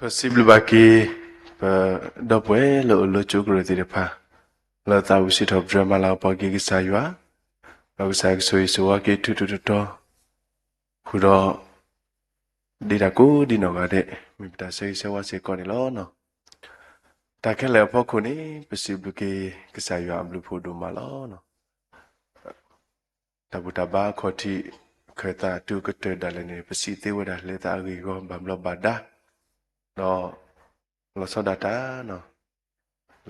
ပစံးဘျုးဘၣ်က့ၤ ပဒီပုၢ်ဝဲၢ်လၢအိၣ်လၢကၠိကရၢၢ်သ့ၣ်တဖၣ် လၢသးဝံၣ်စံးထီၣ်ပတြၢၤမၤလၤကပီၤက့ၤကစၢ်ယွၤ, ဒီးကစၢ်ယွၤကဆိၣ်ဂ့ၤဆိၣ်ဝါက့ၤထူထူတီတီ, ဃုာ်ဒီး ဒ့တၢ်ကိးဒံနီၢ်ဂၤဒဲး မ့ၢ်ပတၢ်ဆၢဂ့ၤဆၢဝါစ့ၢ်ကီးန့ၣ်လီၤ. တၢ်ခဲလၢာ်အဖီခိၣ်န့ၣ် ပစံးဘျုးက့ၤကစၢ်ယွၤအဘျုးဖးဒိၣ်မးလီၤ. တၢ်ဘူၣ်တၢ်ဘါအခီၣ်ထံး ခၢၣ်သးတူၢ်ကတၢၢ်ဒၣ်လဲာ်န့ၣ် ပစံးသ့ဝဲဒၣ်လၢသးအဂ့ၢ်အဂီၢ်ဘၣ်ဘျီးဘၣ်ဒါ, ဒီး လီၤဆီဒၣ်တၢ်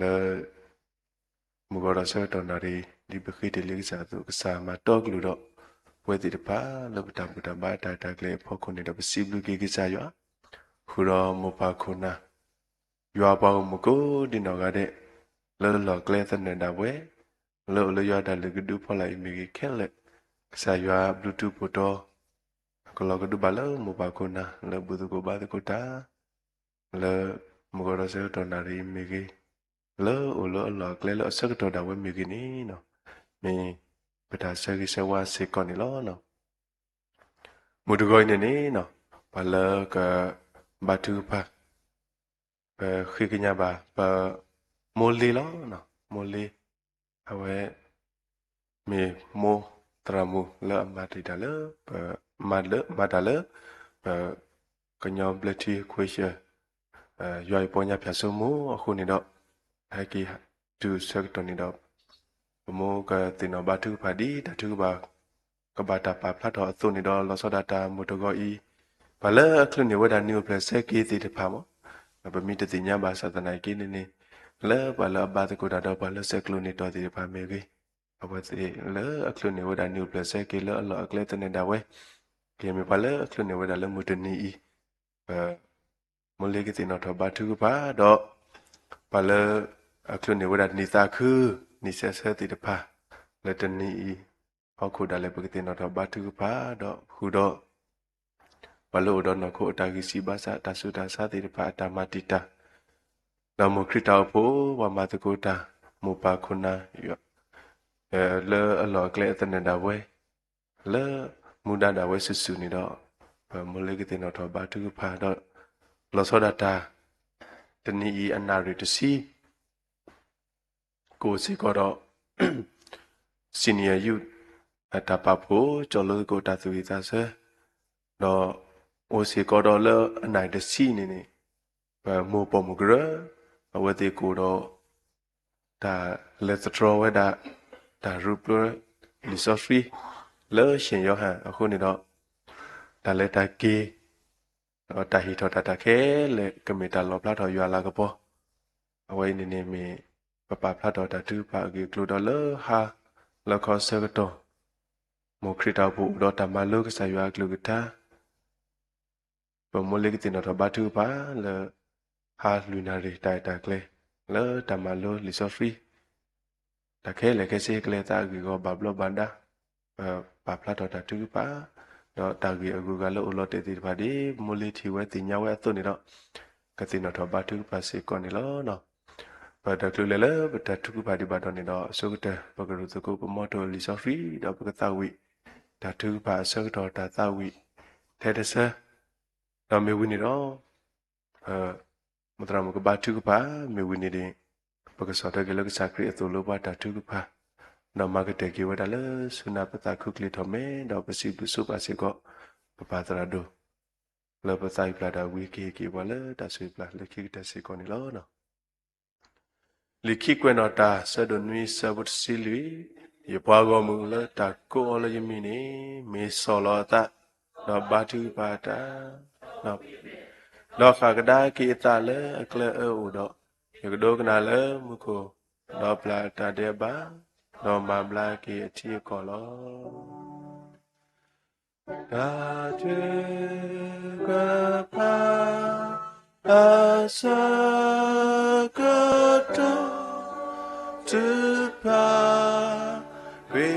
လၢ မုၢ်ဂီၤဒီးဆၢကတီၢ်နၣ်ရံၣ် ဒ်ပဃ့တ့ၢ်လံကစၢ်အသိး ကစၢ်မၤတီကလုၢ်ဒီး ပဝဲသ့ၣ်တဖၣ် လၢပတၢ်ဘူၣ်တၢ်ဘါတၢ်ရဲၣ်တၢ်ကျဲၤအဖီခိၣ်န့ၣ်ဒီး ပစံးဘျုးက့ၤကစၢ်ယွၤ, ဃုာ်ဒီးမိၢ်ပၢ်ခိၣ်နၢ် ယွၤပှၤဂီၢ်မုၢ်ကိးဒံနီၢ်ဂၤဒဲး လၢလီၢ်ကျဲသနၢၣ်ဒၣ်ဝဲ, လၢအိၣ်လၢယွၤတၢ်လုၢ်ကဒုဖီလာ်အံၤမ့ၢ်ဂ့ၤခဲလၢာ်, ကစၢ်ယွၤဘျုးတူၢ်ဖှိၣ်တီ ကလီၤကဒုဘၣ်လၢမိၢ်ပၢ်ခိၣ်နၢ် လၢဘူၣ်သကိးဘါသကိးတၢ် လၢ မုၢ်ဂီၤဒီးဆၢကတီၢ်နၣ်ရံၣ်မ့ၢ်ဂ့ၤ, လၢအိၣ်လၢအလီၢ်အကျဲလၢအဆၢကတီၢ်ဒၣ်ဝဲမ့ၢ်ဂ့ၤန့ၣ်, မ့ၢ်ပတၢ်ဆၢဂ့ၤဆၢဝါစ့ၢ်ကီးန့ၣ်လီၤ. မုၢ်တဂီၤအံၤန့ၣ်န့ၣ်, ပှၤလၢက ဘါထုကဖၣ် ပဃ့ကညးဘၣ် ပ မိၢ်လ့လီၤ. မိၢ်လ့ အဝဲ မ့ၢ်မိၢ်သရၣ်မုၣ်လၢအမၤတ့ၢ်တၢ်လၢ ပ မၤလၢ မၤတၢ်လၢ ပ ကညီဘျၢထံခွ့ဆၢ ယွၤအံၤပီညါဖၠၣ်စိမိၢ်အဃိန့ၣ်ဒီး ဟဲက့ၤတုၤဆၢကတီၢ်န့ၣ်ဒီး ပမိၢ်ကသ့ၣ်နီၣ်ဘါထုကဖၣ်ဒ်တၢ်ထုကဖၣ် ကဘၣ်တၢ်ပာ်ဖျါထီၣ်အသိးန့ၣ်ဒီး လီၤဆီဒၣ်တၢ်မုၢ်တဂီၤအံၤ, ပှၤလၢအချုးန့ၢ်ဝဲဒၣ်နံၣ်အိၣ်ဖျဲၣ်ဆၢက့ၤသ့ၣ်တဖၣ်မး, ပမ့ၢ်တသ့ၣ်ညါဘၣ်ဆၣ်သနာ်က့န့ၣ်န့ၣ်, လၢပှၤလၢအဘါသကိးတၢ်ဒီးပှၤလၢဆဲးကျိးန့ၢ်တီၢ်သ့ၣ်တဖၣ်မ့ၢ်ဂ့ၤ, အဝဲသ့ၣ်လၢအချုးန့ၢ်ဝဲဒၣ်နံၣ်အိၣ်ဖျဲၣ်ဆၢက့ၤလၢအလီၢ်အကျဲသနၢၣ်ဒၣ်ဝဲ, ကမ့ၢ်ပှၤလၢအချုးန့ၢ်ဝဲဒၣ်လၢမုၢ်တနံၤအံၤ, ပ မိၢ်လ့ကသ့ၣ်နီၣ်ထီၣ်ဘါထုကဖၣ်ဒီး ပှၤလၢ အချုးန့ၢ်ဝဲဒၣ်နံၣ်သးခု နံၣ်ဆဲးဆၢသ့ၣ်တဖၣ် လၢတနံၤအံၤ ဟီၣ်ခိၣ်ဒၣ်လဲာ်ပကသ့ၣ်နီၣ်ထီၣ်ဘါထုကဖၣ်ဒီးဃုာ်ဒီး ပှၤလၢအိၣ်ဒီးနီၢ်ခိအတၢ်ဂံၢ်စၢ်ဘါစၢ် တၢ်ဆူးတၢ်ဆါသ့ၣ်တဖၣ်အတၢ်မၤတံာ်တာ်, ဒီးမိၢ်ခရံာ်တၢ်အိၣ်ဖှိၣ် ပှၤမၤသကိးတၢ် မိၢ်ပၢ်ခိၣ်နၢ် လၢအလီၢ်အကျဲအသနၢၣ်ဒၣ်ဝဲ လၢမူဒါဒၣ်ဝဲစုာ်စုာ်န့ၣ်ဒီး ပမိၢ်လ့ကသ့ၣ်နီၣ်ထီၣ်ဘါထုကဖၣ်ဒီး လီၤဆီဒၣ်တၢ် တနံၤအံၤအနၣ်ရံၣ်တဆံ ကအိၣ်စ့ၢ်ကီးဒီး senior youth အတၢ်ပာ်ဖှိၣ် ကၠီၣ်လိသကိးတၢ်သူၣ်ဝံၣ်သးဆၢ, ဒီးအိၣ်စ့ၢ်ကီးဒီးလၢအနၣ်ရံၣ်တဆံန့ၣ်န့ၣ် ပမိၢ်ပိာ်မုၣ်ကရၢ အဝဲသ့ၣ်ကအိၣ်ဒီး တၢ်လဲၤသတြီၤဝဲဒၣ် တၢ်ရူးပျိလံာ်စီဆှံ လၢ Saint John's အဃိန့ၣ်ဒီး တၢ်လဲၤတၢ်က့ၤ ဒီးတၢ်ဟ့ၣ်ထီၣ်တၢ်တၢ်ခဲလၢာ် ကမ့ၢ်တၢ်လီၣ်ဖျါထီၣ်ယွၤအလၤကပီၤ, အဝဲအံၤန့ၣ်န့ၣ်မ့ၢ် ပပာ်ဖျါထီၣ်တၢ်ထုကဖၣ်အဂ့ၢ်အကျိၤဒီးလၢဟါလၢခီဆၢကတီၢ် မိၢ်ခရံာ်တၢ်အိၣ်ဖှိၣ်အိၣ်ဒီးတၢ်မၤလိကစၢ်ယွၤအကလုၢ်ကထါ ပမိၢ်လ့ကသ့ၣ်နီၣ်ထီၣ်ဘါထုကဖၣ်လၢ ဟါလွံၢ်နၣ်ရံၣ်တၢ်ရဲၣ်တၢ်ကျဲၤ လၢတၢ်မၤလိလံာ်စီဆှံ တၢ်ခဲလၢာ်ခဲဆ့ကလဲၤသးအဂ့ၢ်အဂီၢ်ဘၣ်ဘျီးဘၣ်ဒါ, ပပာ်ဖျါထီၣ်တၢ်ထုကဖၣ် ဒီးတၢ်ဂ့ၢ်အဂုၤအဂၤလၢအိၣ်လီၤတဲာ်သ့ၣ်တဖၣ်ဒ် ပမိၢ်လ့ထံၣ်ဝဲသ့ၣ်ညါဝဲအသိးန့ၣ်ဒီး ကသ့ၣ်နီၣ်ထီၣ်ဘါထုကဖၣ်စ့ၢ်ကီးန့ၣ်လီၤ. ပတချုးလဲၤလၢပတၢ်ထုကဖၣ်ဒံးဘၣ်ဒီးန့ၣ်ဒီး အဆိကတၢၢ် ပကရူၢ်သကိးပမီထိၣ်လံာ်စီဆှံ ဒီးပကသးဝံၣ် တၢ်ထုကဖၣ်အဆၢကတီၢ်တၢ်သးဝံၣ် ထဲတဆၢ ဒီးမ့ၢ်ဝံၤန့ၣ်ဒီး မိၢ်သရၣ်မုၣ်ကဘါထုကဖၣ် မ့ၢ်ဝံၤန့ၣ်န့ၣ် ပကဆီၣ်ထွဲက့ၤလၢကစၢ်ခရံာ်အသိၣ်လိပှၤတၢ်ထုကဖၣ် ဒီးမၤကတၢၢ်က့ၤဝဲဒၣ်လၢဆူနၢ်ပသးခုကလ့ၤထီၣ်မဲ ဒီးပစံးဘျုးဆိပာ်စ့ၢ်ကီး ပပၢ်သရၣ်ဒိၣ် လၢပသးဝံၣ်ပျၢ်တၢ်ဝံၤ ကဟ့ၣ်က့ၤပှၤလၢတၢ်ဆိၣ်ဂ့ၤပျၢ်လၢခံကတၢၢ်စ့ၢ်ကီးန့ၣ်လီၤ. လံာ်ခံကွဲးနီၣ်တၢ် ဆၢဒိၣ်နွံ ဆၢဖိတဆံလွံၢ်, ယပှၤဂီၢ်မုၢ်လၢတၢ်ကိးအီၤလၢယမံၤန့ၣ် မ့ၢ်ဆီၣ်လီၤအသး ဒီးဘါထုကဖၣ်တၢ် ဒီးဃၣ်ကဒါက့ၤအသးလၢအကျဲအၢအိၣ်ဒီး, ယကဒိကနၣ်လၢမူခိၣ် ဒီးပျၢ်တၢ်ဒဲးဘး ဒီးမၤဘျါက့ၤအထံအကီၢ်လီၤ. တၢ်ထုကဖၣ် အဆၢကတီၢ် ထုကဖၣ် ဝံ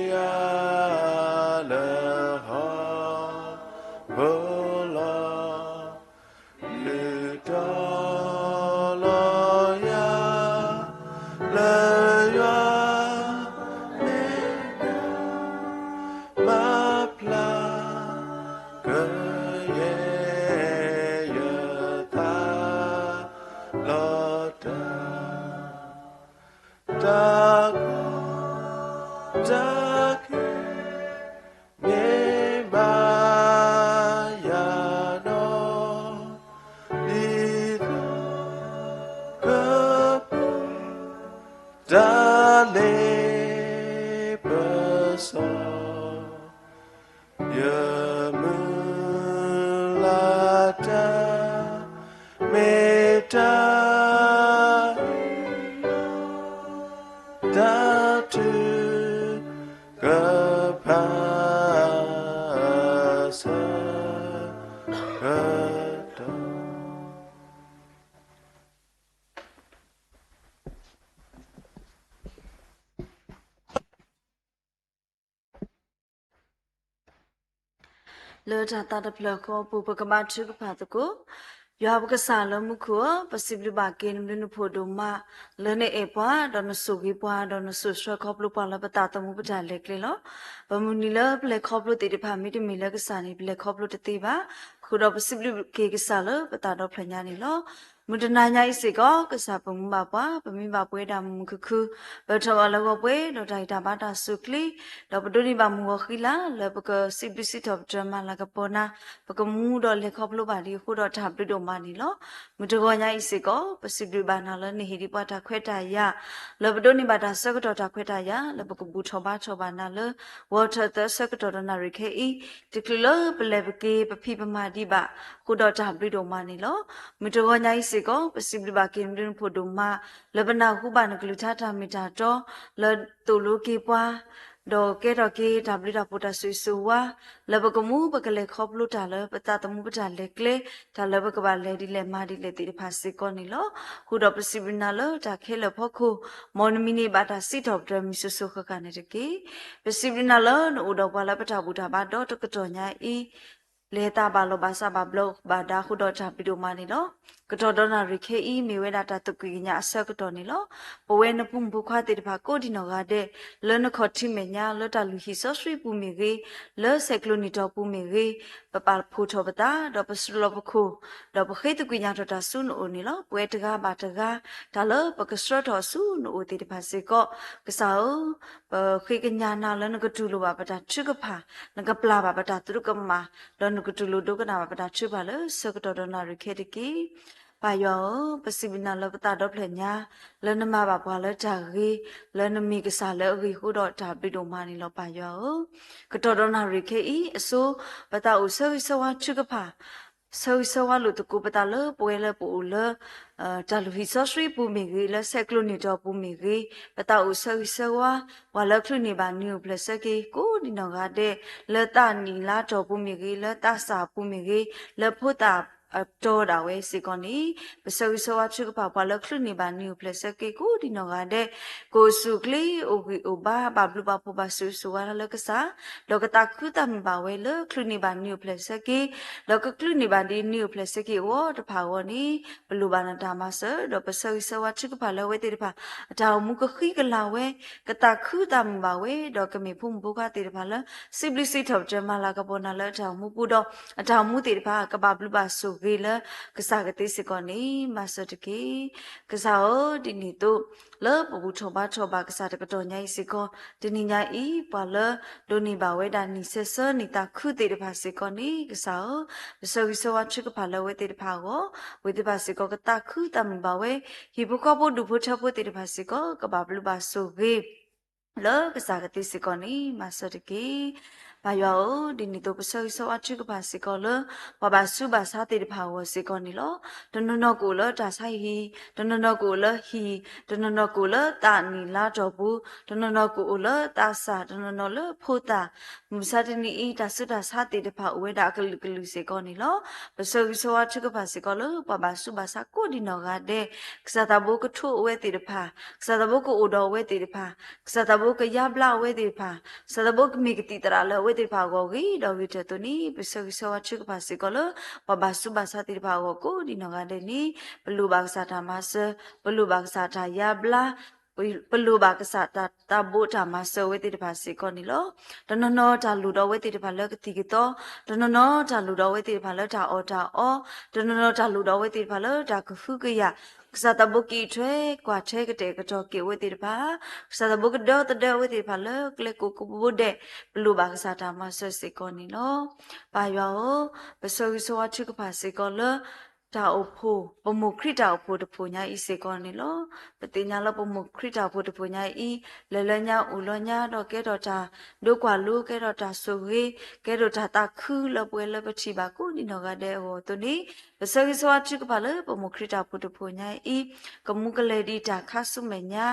ယၤလၢဟီၣ်ခိၣ်လီၤ. လုၢ်တီၤလီၤယၤ လၢယွၤမ့ၢ်တၢ်မၤဖျါ ကယဲၢ်ယသး တၢ်လ့ပစီ, ယမုၢ်လၢ်တၢ် မ့ၢ်တၢ် တၢ်ထုကဖၣ် ဆၢကတီၢ် လၢတၢ်သးတဖျၢၣ်ဃီအပူၤ ပကဘါထုကဖၣ်သကိး. ယွၤပကစၢ်လၢမူခိၣ်ဧၢ, ပစံးဘျုးဘၣ်က့ၤနဘျုးနဖှိၣ်ဒိၣ်မး လၢနအဲၣ်ပှၤ, ဒီးနဆိၣ်ဂ့ၤပှၤ, ဒီးနစိာ်ဆှၢခီဖျိပှၤလၢပသးသမူပတၢ်လဲၤကျဲလီၤ. ပမုၢ်နံၤလၢပလဲၤခီဖျိသ့ၣ်တဖၣ် မ့တမ့ၢ်လၢကစၢ်န့ၣ် ပလဲၤခီဖျိတသ့ဘၣ်. အဃိဒီးပစံးဘျုးက့ၤကစၢ်လၢပသးဒီဖျၢၣ်ညါန့ၣ်လီၤ. မုၢ်တနၤညါအံၤစ့ၢ်ကီး ကစၢ်ပမူဘၣ်ပှၤ, ပမံဘၣ်ပှၤဒၣ်မုာ်မုာ်ခုၣ်ခုၣ်, ပထီၣ်ဘၣ်လၢဂီၤပှဲၤဒီးတၢ်ဂံၢ်တၢ်ဘါတၢ်စူၢ်ချ့, ဒီးပဒိးန့ၢ်ဘၣ်မုၢ်ဂီၤဃံလၤ လၢပကစံးဘျုးစံးထီၣ်ပတြၢၤမၤလၤကပီၤနၤ, ပကမူဒီးလဲၤခီဖျိဘၣ်ဒ်အဃိဒီးတၢ်ဘျုးဒိၣ်မးန့ၣ်လီၤ. မုၢ်တဂီၤညါအံၤစ့ၢ်ကီး ပစံးဘျုးဘၣ်နၤလၢနဟ့ၣ်ဒံးပှၤတၢ်ခွဲးတၢ်ယာ်, လၢပဒိးန့ၢ်ဘၣ်တၢ်ဆၢကတီၢ်တၢ်ခွဲးတၢ်ယာ် လၢပကဘူၣ်ထီၣ်ဘါထီၣ်ဘၣ်နၤလၢ ဂီၤထၢၣ်သၢဆၢကတီၢ်ဒီးနၣ်ရံၣ်ခဲအံၤ, တချုးလၢပလဲၤပက့ၤပဖံးပမၤဒံးဘၣ် ဃိဒီးတၢ်ဘျုးဒိၣ်မးန့ၣ်လီၤ. မုၢ်တဂီၤညါအံၤစ့ၢ်ကီး ပစံးဘျုးဘၣ်က့ၤနဘျုးနဖှိၣ်ဒိၣ်မး လၢပနၢ်ဟူဘၣ်နကလုၢ်ကထါတၢ်မ့ၢ်တၢ်တီ, လၢသိၣ်လိက့ၤပှၤ ဒီးကဲထီၣ်က့ၤတၢ်ဘျုးတၢ်ဖှိၣ်တၢ်ဆိၣ်ဂ့ၤဆိၣ်ဝါ, လၢပကမူပကလဲၤခီဖျိတၢ်လၢပသးသမူပတၢ်လဲၤကျဲ, တၢ်လၢပကဘၣ်လဲၤဒ်လဲၣ်မၤဒ်လဲၣ်သ့ၣ်တဖၣ်စ့ၢ်ကီးန့ၣ်လီၤ. ဃိဒီးပစံးဘျုးနၤလၢတၢ်ခဲလၢာ်ဖီခိၣ်, မ်နမံၤန့ၢ်ဘၣ်တၢ်စံးထီၣ်ပတြၢၤမုၢ်စိၤစိၤဃၣ်ဃၣ်န့ၣ်တက့ၢ်. ပစံးဘျုးနၤလၢနအိၣ်ဒီးပှၤလၢပတၢ်ဘူၣ်တၢ်ဘါဒီတကတီၢ်ညါအံၤ လဲၤသးဘၣ်လီၤဘၣ်စးဘၣ်ဘျီးဘၣ်ဒါဃိဒီးတၢ်ဘျုးဒိၣ်မးန့ၣ်လီၤ. ကတီၢ်ဒီးနၣ်ရံၣ်ခဲအံၤ မ့ၢ်ဝဲဒၣ်တၢ်သကွံာ်ကညးအဆၢကတီၢ်န့ၣ်လီၤ. ပဝဲနဖိမုၣ်ဖိခွါသ့ၣ်တဖၣ်ကိးဒံနီၢ်ဂၤဒဲး လၢနခီၣ်ထံးမဲာ်ညါ လၢတၢ်လုၢ်ဟံၣ်စီဆှံပူၤမ့ၢ်ဂ့ၤ, လၢဆဲးကျိးနံၣ်တီၢ်ပူၤမ့ၢ်ဂ့ၤ, ပပာ်ဖှိၣ်ထီၣ်ပသး ဒီးပစုလီၢ်ပခိၣ်, ဒီးပဃ့သကွံာ်ကညးထီၣ်တၢ်ဆူနအိၣ်န့ၣ်လီၤ. ပဝဲတဂၤဘၣ်တဂၤ တၢ်လၢပကဆှၢထီၣ်ဆူနအိၣ်သ့ၣ်တဖၣ်စ့ၢ်ကီး, ကစၢ်ဧၢ ပဃ့ကညးနၤလၢနကတူၢ်လိာ်ဘၣ်ပတၢ်ထုကဖၣ်, နကပျၢ်ဘၣ်ပတၢ်သရူးကမၣ်, ဒီးနကတူၢ်လိာ်ဒိကနၣ်ဘၣ်ပတၢ်ထုကဖၣ်လၢဆၢကတီၢ်ဒီးနၣ်ရံၣ်ခဲတက့ၢ်. ပၢ်ယွၤဧၢ, ပစံးဘျုးနၤလၢပသးဒီဖျၢၣ်ညါ, လၢနမၤဘၣ်ပှၤလၢတၢ်ဂ့ၤ, လၢနမ့ၢ်ကစၢ်လၢအဂ့ၤအဃိဒီးတၢ်ဘျုးဒိၣ်မးန့ၣ်လီၤ. ပၢ်ယွၤဧၢ, ကတီၢ်ဒီးနၣ်ရံၣ်ခဲအံၤအဆိ, ပသးအိၣ်ဆၢဂ့ၤဆၢဝါထုကဖၣ် ဆၢဂ့ၤဆၢဝါလိာ်သကိးပသးလၢပဝဲလၢပအိၣ်လၢ တၢ်လုၢ်ဟံၣ်စီဆှံပူၤမ့ၢ်ဂ့ၤ, လၢဆဲးကျိးနံၣ်တီၢ်ပူၤမ့ၢ်ဂ့ၤ, ပသးအိၣ်ဆၢဂ့ၤဆၢဝါ ပှၤလၢချုးန့ၢ်ဘၣ်နံၤအိၣ်ဖျဲၣ်ဆၢက့ၤ ကိးဒံနီၢ်ဂၤဒဲး, လၢသးနံၣ်လါတီၢ်ပူၤမ့ၢ်ဂ့ၤ, လၢသးစၢ်ပူၤမ့ၢ်ဂ့ၤ, လၢဖိသၣ်အတီဒၣ်ဝဲစ့ၢ်ကီးန့ၣ်, ပဆၢဂ့ၤဆၢဝါထုကဖၣ် ပှၤလၢချုးန့ၢ်ဘၣ်နံၤအိၣ်ဖျဲၣ်ဆၢက့ၤ ကိးဒံနီၢ်ဂၤဒဲး, ကအိၣ်ဆူၣ်အိၣ်ချ့ အိၣ်ဂံၢ်အိၣ်ဘါ ဘၣ်ဘျုးဘၣ်ဖှိၣ် ဘၣ်ဆိၣ်ဂ့ၤဆိၣ်ဝါလၢကစၢ်, ဒီးကသးခုသးမုာ်ဘၣ်ဝဲလၢချုးန့ၢ်ဘၣ်နံၤအိၣ်ဖျဲၣ်ဆၢက့ၤ, ဒီးကချုးန့ၢ်ဘၣ်ဒ်နံၤအိၣ်ဖျဲၣ်ဆၢက့ၤအဂီၢ်တဖၣ်အဂီၢ်န့ၣ်, ပလိၣ်ဘၣ်နတၢ်မၤစၢၤ, ဒီးပဆၢဂ့ၤဆၢဝါထုကဖၣ်လၢအဝဲသ့ၣ်တဖၣ် အတၢ်အိၣ်မူကဃံကလၤဝဲ, ကသးခုသးမုာ်ဘၣ်ဝဲ, ဒီးကမ့ၢ်ဖိမုၣ်ဖိခွါသ့ၣ်တဖၣ်လၢ စံးဘျုးစံးထီၣ်ပတြၢၤမၤလၤကပီၤနၤလၢအတၢ်အိၣ်မူပူၤဒီး အတၢ်အိၣ်မူသ့ၣ်တဖၣ် ကဘၣ်ဘျုးဘၣ်ဆိၣ်ဂ့ၤလၢကစၢ်ကသ့စ့ၢ်ကီးန့ၣ် မၤစၢၤတက့ၢ်. ကစၢ်ဧၢ, ဒ်န့ၣ်အသိး လၢပဘူၣ်ထီၣ်ဘါထီၣ်ဘၣ်ကစၢ်တကတီၢ်ညါအံၤစ့ၢ်ကီး, တနံၤညါအံၤ ပှၤလၢဒိးန့ၢ်ဘၣ်ဝဲဒၣ်နံၣ်ဆၢဆၢနံၣ်သးခုသ့ၣ်တဖၣ်စ့ၢ်ကီးန့ၣ် ကစၢ်ဧၢ, ပဆၢဂ့ၤဆၢဝါထုကဖၣ်လၢအဝဲသ့ၣ်တဖၣ်အဂီၢ်, အဝဲသ့ၣ်တဖၣ်စ့ၢ်ကီး ကသးခုသးမုာ်ဘၣ်ဝဲ, ဟံၣ်ဖိဃီဖိဒူၣ်ဖိထၢဖိသ့ၣ်တဖၣ်စ့ၢ်ကီး ကဘၣ်ဘျုးဘၣ်ဆိၣ်ဂ့ၤ လၢကစၢ်ကသ့စ့ၢ်ကီးန့ၣ် မၤစၢၤတက့ၢ်. ပၢ်ယွၤဧၢ, ဒ်န့ၣ်အသိး ပဆၢဂ့ၤဆၢဝါထုကဖၣ်စ့ၢ်ကီးလၢ ပှၤဘၣ်ဆူးဘၣ်ဆါသ့ၣ်တဖၣ်အဂီၢ်စ့ၢ်ကီးန့ၣ်လီၤ. တနီၤနီၤကအိၣ်လၢတၢ်ဆါဟံၣ်, တနီၤနီၤကအိၣ်လၢဟံၣ်, တနီၤနီၤကအိၣ်လၢသးနံၣ်လါတီၢ်ပူၤ, တနီၤနီၤကအိၣ်လၢသးစၢ်, တနီၤနီၤလၢဖိသၣ်, မုၢ်မဆါတနံၤအံၤ တၢ်ဆူးတၢ်ဆါသ့ၣ်တဖၣ်အိၣ်ဝဲဒၣ်အကလုာ်ကလုာ်စ့ၢ်ကီးန့ၣ်လီၤ. ပဆၢဂ့ၤဆၢဝါထုကဖၣ်စ့ၢ်ကီးလၢ ပှၤဘၣ်ဆူးဘၣ်ဆါကိးဒံနီၢ်ဂၤဒဲး, ကစၢ်သးဘိကထိးအဝဲသ့ၣ်တဖၣ်, ကစၢ်သးဘိကအိၣ်ဒီးအဝဲသ့ၣ်တဖၣ်, ကစၢ်သးဘိကယါဘျါအဝဲသ့ၣ်တဖၣ်, ကစၢ်သးဘိကမ့ၢ်ကသံၣ်သရၣ်လၢအဝဲသ့ၣ်တဖၣ်အဂီၢ်ဂ့ၤဒီးဂ့ၤထၢၣ်အသိးန့ၣ်, ပဆၢဂ့ၤဆၢဝါထုကဖၣ်စ့ၢ်ကီးလၢ ပှၤဘၣ်ဆူးဘၣ်ဆါသ့ၣ်တဖၣ်အဂီၢ်ကိးဒံနီၢ်ဂၤဒဲးန့ၣ်, ပလိၣ်ဘၣ်ကစၢ်တၢ်မၤစၢၤ, ပလိၣ်ဘၣ်ကစၢ်တၢ်ယါဘျါ, ပလိၣ်ဘၣ်ကစၢ်တၢ်သးဘိတၢ်မၤစၢၤအဝဲသ့ၣ်တဖၣ်စ့ၢ်ကီးန့ၣ်လီၤ. တနီၤနီၤတၢ်လိၣ်ဒီးအဝဲသ့ၣ်တဖၣ်လၢကသံၣ်ကသီ, တနီၤနီၤတၢ်လိၣ်ဒီးအဝဲသ့ၣ်တဖၣ်လၢတၢ်အီၣ်တၢ်အီ, တနီၤနီၤတၢ်လိၣ်ဒီးအဝဲသ့ၣ်တဖၣ်လၢတၢ်ကဟုကယာ်, ကစၢ်သးဘိကအံးထွဲကွၢ်ထွဲကတဲာ်ကတီၤက့ၤအဝဲသ့ၣ်တဖၣ်, ကစၢ်သးဘိကဒီသဒၢအဝဲသ့ၣ်တဖၣ်လၢကျဲကိးကိးဘိဘိဒဲး, ပလိၣ်ဘၣ်ကစၢ်တၢ်မၤစၢၤစ့ၢ်ကီးန့ၣ်လီၤ. ပၢ်ယွၤဧၢ, ပဆၢဂ့ၤဆၢဝါထုကဖၣ်စ့ၢ်ကီးလၢ တၢ်အိၣ်ဖှိၣ်, ပမိၢ်ခရံာ်တၢ်အိၣ်ဖှိၣ်တဖှိၣ်ညါအံၤစ့ၢ်ကီးန့ၣ်လီၤ. ပသ့ၣ်ညါလၢပမိၢ်ခရံာ်တၢ်အိၣ်ဖှိၣ်တဖှိၣ်ညါအံၤ လဲၤလၢညါအိၣ်လၢညါ ဒီးကဲထီၣ်တၢ်ဒိကွၢ်လိ, ကဲထီၣ်တၢ်ဆိၣ်ဂ့ၤ, ကဲထီၣ်တၢ်သးခုလၢပဝဲလၢပထံၣ်ဘၣ်ကိးဒံနီၢ်ဂၤဒဲးအဂီၢ်အသိးန့ၣ်, ပဆၢဂ့ၤဆၢဝါထုကဖၣ်လၢပမိၢ်ခရံာ်တၢ်အိၣ်ဖှိၣ်တဖှိၣ်ညါအံၤ ကမူကလဲၤဒံးတၢ်ခါဆူမဲာ်ညါ,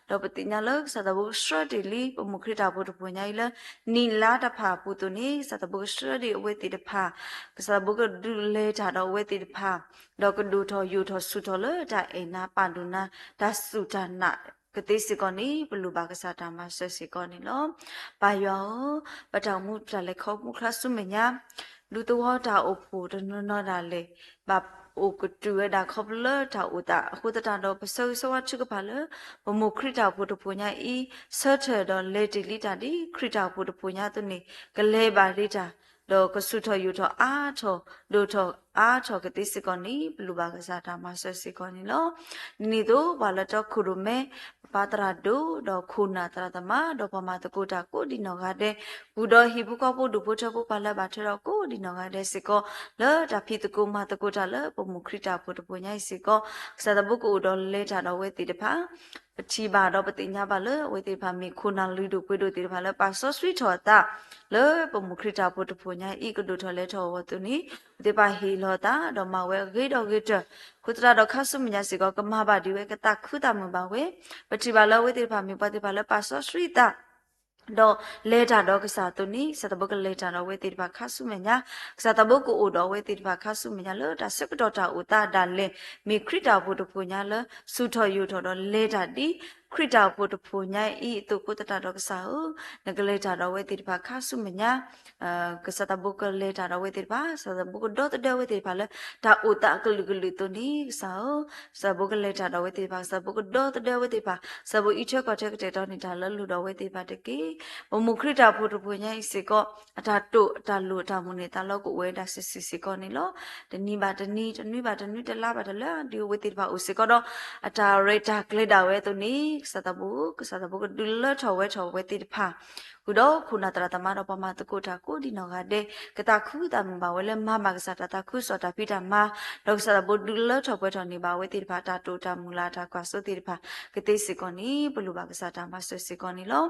ဒီးပသ့ၣ်ညါလၢကစၢ်သးဘိကဆှၢတ့ၢ်လံ ပမိၢ်ခရံာ်တၢ်အိၣ်ဖှိၣ်တဖှိၣ်ညါအံၤလၢ နံၣ်လါတဖၣ်အပူၤအသိးန့ၣ် ကစၢ်သးဘိကဆှၢတ့ၢ်အဝဲသ့ၣ်တဖၣ်, ကစၢ်သးဘိကဒုးလဲၤတၢ်ဒီးအဝဲသ့ၣ်တဖၣ်, ဒီးကဒိၣ်ထီၣ်ယိာ်ထီၣ်ဆူၣ်ထီၣ်လၢတၢ်အဲၣ်နၤပာ်ဒိၣ်နၤ တၢ်စူၢ်တၢ်နာ်ကသ့စ့ၢ်ကီးန့ၣ် ပလိၣ်ဘၣ်ကစၢ်တၢ်မၤစၢၤစ့ၢ်ကီးန့ၣ်လီၤ. ပၢ်ယွၤဧၢ, ပတၢ်အိၣ်မူတၢ်လဲၤခီဖျိခါဆူမဲာ်ညါ ဒူသဝီတၢ်အိၣ်ဖှိၣ်တနီၤနီၤဒၣ်လဲာ် ဘၣ်အိၣ်ကတုၤဝဲဒၣ်ခီဖျိလၢတၢ်အိၣ်သးအဃိသတးဒီး ပဆၢဂ့ၤဆၢဝါထုကဖၣ်လၢ ပမိၢ်ခရံာ်တၢ်အိၣ်ဖှိၣ်တဖှိၣ်ညါအံၤ ဆၢထၢၣ်ဒီးလဲၤတ့ၢ်လံတၢ်ဒ်ခရံာ်တၢ်အိၣ်ဖှိၣ်တဖှိၣ်ညါအသိးန့ၣ် ကလဲၤဘၣ်ဒံးတၢ် ဒီးကဆူၣ်ထီၣ်ယိာ်ထီၣ်အါထီၣ် ဒိၣ်ထီၣ်အါထီၣ်ကသ့စ့ၢ်ကီးန့ၣ် ပလိၣ်ဘၣ်ကစၢ်တၢ်မၤစၢၤစ့ၢ်ကီးန့ၣ်လီၤ. ဒ်န့ၣ်အသိး ပှၤလၢတီခိၣ်ရိၣ်မဲ ပပၢ်သရၣ်ဒိၣ် ဒီးခိၣ်နၢ်သရၣ်သမါ ဒီးပှၤမၤသကိးတၢ်ကိးဒံနီၢ်ဂၤဒဲး ဃုာ်ဒီးဟံၣ်ဖိဃီဖိဒူၣ်ဖိထၢဖိပှၤလၢအဘၣ်ထွဲဒီးကိးဒံနီၢ်ဂၤဒဲးစ့ၢ်ကီး လၢတၢ်ဖံးသကိးမၤသကိးတၢ်လၢပမိၢ်ခရံ်တၢ်အိၣ်ဖှိၣ်တဖှိၣ်ညါအံၤစ့ၢ်ကီး ကစၢ်သးဘိကအိၣ်ဒီးလဲၤတၢ်ဒီးအဝဲသ့ၣ်တဖၣ် ပထံၣ်ဘၣ်ဒီးပသ့ၣ်ညါဘၣ်လၢ အဝဲသ့ၣ်တဖၣ်မ့ၢ်ခိၣ်နၢ်လုၢ်ဒိၣ်ပှ့ၤဒိၣ်သ့ၣ်တဖၣ်လၢပာ်စီဆှံထီၣ်အသး လၢပမိၢ်ခရံ်တၢ်အိၣ်ဖှိၣ်တဖှိၣ်ညါအံၤ ကဒိၣ်ထီၣ်လဲၤထီၣ်အဂီၢ်အသိးန့ၣ် အဝဲသ့ၣ်တဖၣ်ဟ့ၣ်လီၤအသး ဒီးမၤဝဲအဂ့ၤဒီးဂ့ၤတၢၢ် အဃိသတးဒီးခါဆူမဲာ်ညါစ့ၢ်ကီး ကမၤဘၣ်ဒံးဝဲ ကသးခုသးမုာ်ဘၣ်ဝဲ ပထံၣ်ဘၣ်လၢအဝဲသ့ၣ်တဖၣ်မ့ၢ်ပှၤသ့ၣ်တဖၣ်လၢပာ်စီဆှံသး ဒီးလဲၤတၢ်ဒီးကစၢ်အသိးန့ၣ် ကစၢ်သးဘိကလဲၤတၢ်ဒီးအဝဲသ့ၣ်တဖၣ်ခါဆူမဲာ်ညါ, ကစၢ်သးဘိကအိၣ်ဒီးအဝဲသ့ၣ်တဖၣ်ခါဆူမဲာ်ညါလၢတၢ်ဆၢကတီၢ်တၢ်အိၣ်သးဒၣ်လဲာ် မ့ၢ်ခရံာ်တၢ်အိၣ်ဖှိၣ်တဖှိၣ်ညါလၢ ဆူၣ်ထီၣ်ယိာ်ထီၣ်ဒီးလဲၤတၢ်ဒ် ခရံာ်တၢ်အိၣ်ဖှိၣ်တဖှိၣ်ညါအံၤအသိးအဃိသတးဒီးကစၢ်ဧၢ, နကလဲၤတၢ်ဒီးအဝဲသ့ၣ်တဖၣ်ခါဆူမဲာ်ညါ ကစၢ်သးဘိကလဲၤတၢ်ဒီးအဝဲသ့ၣ်တဖၣ်, ကစၢ်သးဘိကဒီသဒၢအဝဲသ့ၣ်တဖၣ်လၢ တၢ်အိၣ်သးအကလုာ်ကလုာ်အသိးန့ၣ် ကစၢ်ဧၢ, ကစၢ်သးဘိကလဲၤတၢ်ဒီးအဝဲသ့ၣ်တဖၣ်, ကစၢ်သးဘိကဒီသဒၢအဝဲသ့ၣ်တဖၣ်, ကစၢ်သးဘိအံးထွဲကွၢ်ထွဲကတဲာ်ကတီၤန့ၢ်တၢ်လၢအလိၤဒီးအဝဲသ့ၣ်တဖၣ်တက့ၢ်. ပမိၢ်ခရံာ်တၢ်အိၣ်ဖှိၣ်တဖှိၣ်ညါအံၤစ့ၢ်ကီး အတၢ်တိာ်အတၢ်လိၤအတၢ်မုၢ်န့ၢ်သးလီကအိၣ်ဝဲဒၣ်စုာ်စုာ်စ့ၢ်ကီးန့ၣ်လီၤ. တနံၤဘၣ်တနံၤ, တနွံဘၣ်တနွံ, တလါဘၣ်တလါ, ဒ်အဝဲသ့ၣ်တဖၣ်အိၣ်စ့ၢ်ကီးဒီး အတၢ်ရဲၣ်တၢ်ကျဲၤဒၣ်ဝဲအသိးန့ၣ် ကစၢ်သးဘိ, ကစၢ်သးဘိကဒုးလၢထီၣ်ဝဲထီၣ်အဝဲသ့ၣ်တဖၣ် ဃုာ်ဒီးခိၣ်နၢ်သရၣ်သမါဒီးပှၤမၤသကိးတၢ်ကိးဒံနီၢ်ဂၤဒဲး ကသးခုသးမုာ်ဘၣ်ဝဲလၢမၤဘၣ်ကစၢ်တၢ်သးခုကစီၣ်တၢ်ဖံးတၢ်မၤ, ဒီးကစၢ်သးဘိဒုးလၢထီၣ်ပှဲၤထီၣ်န့ၢ်ဘၣ်အဝဲသ့ၣ်တဖၣ် တၢ်တိာ်တၢ်မုၢ်လၢ်တၢ်ကွၢ်စိသ့ၣ်တဖၣ်ကသ့စ့ၢ်ကီးန့ၣ် ပလိၣ်ဘၣ်ကစၢ်တၢ်မၤစၢၤစ့ၢ်ကီးန့ၣ်လီၤ.